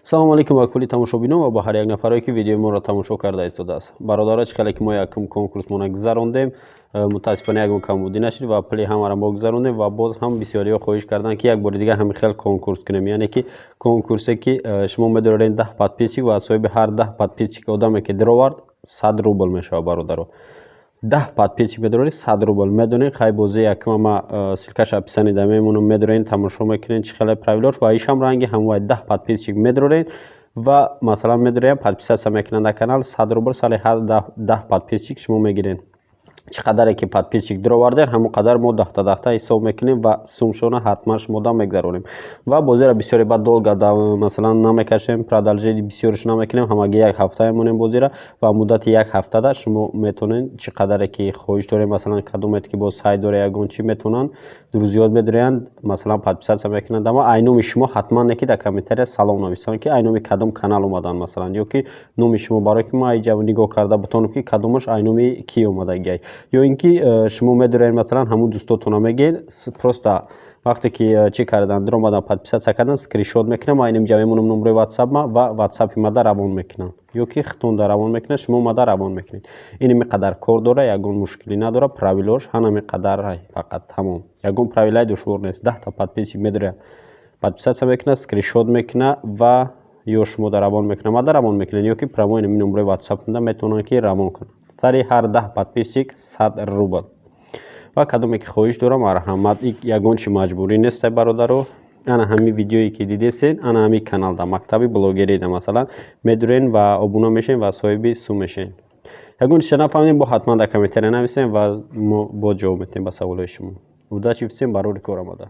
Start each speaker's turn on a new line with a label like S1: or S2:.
S1: Салому алейкум ба кулли тамошобинон ва ба ҳар як нафаре, ки видеои моро тамошо карда истодааст. Бародаро, чӣ хеле ки мо якум конкурсмона гузарондем, мутаассифона ягон камбудӣ нашуд ва пули ҳамаро мо гузарондем ва боз ҳам бисёриҳо хоҳиш карданд, ки як бори дигар ҳамин хел конкурс кунем, яъне ки конкурсе, ки шумо медоред 10 подписчик ва соҳиби ҳар 10 подписчик одаме, ки даровард, 100 рубл мешавад. Бародаро, 10 подписчик медоред, 100 рубл. Медонед, хай, бозии якума ма ссылкаша описание да мемонам, медорен, тамошо мекунед, чӣ хеле правилош. Ва ишам ранги ҳамвай, 10 подписчик медоред ва масалан медорем, подписаться мекунанд дар канал, 100 рубл сари ҳар 10 подписчик шумо мегиред. Чӣ қадаре ки подписчик даровардем, ҳамон қадар мо даҳта даҳта ҳисоб мекунем ва сумшона ҳатман шумода мегузаронем. Ва бозиро бисёре баъд долго масалан намекашем, продолжение бисёрш намекунем, ҳамагӣ як ҳафта мемонем бозиро. Ва муддати як ҳафтада шумо метавонед чӣ қадаре ки хоҳиш дорем, масалан кадомете ки боз сайт дора, ягон чӣ метавонанд, друзьёт медориянд, масалан подписаться мекунанд, ама ай номи шумо ҳатман не, ки дар комментария салом нависанд, ки ай номи кадом канал омаданд, масалан, ё ки номи шумо, барое ки ман иҷа нигоҳ карда бутонам, ки кадомаш ай номи кӣ омадагиай. Ё ин ки шумо медоред, масалан, ҳамун дӯстотона мегӯед, просто вақте ки чӣ кардан, даромадан, подписаться кардан, скриншот мекунам, ай инҷа мемонам номерои ватсапма ва ватсапи мада равон мекунам, ё ки худтонда равон мекунад, шумо мада равон мекунед. Ин ҳами қадар кор дора, ягон мушкилӣ надора, правилош ҳанами қадар, фақат тамом, ягон правилаи душвор нест. 10-та подписчик медорад, подписаться мекунад, скриншот мекунад ва ё шумо да равон мекунад, мада равон мекунад, ё ки прямой ҳамин номерои ватсапда метавонанд, ки равон кунанд. Сари ҳар 10 подписчик 100 рубл. Ва кадоме ки хоҳиш дорам, марҳамат, ягон чи маҷбурӣ нестай, бародаро. Ана ҳамин видеое ки дидесен, ана ҳамин каналда, мактаби блогерида, масалан, медурен ва обуна мешавем ва соҳиби сум мешавем. Ягон чиза нафаҳмидем, бо ҳатман дар комментария нависем ва мо боз ҷавоб медиҳем ба саволҳои шумо. Удачи всем, барори кор омада.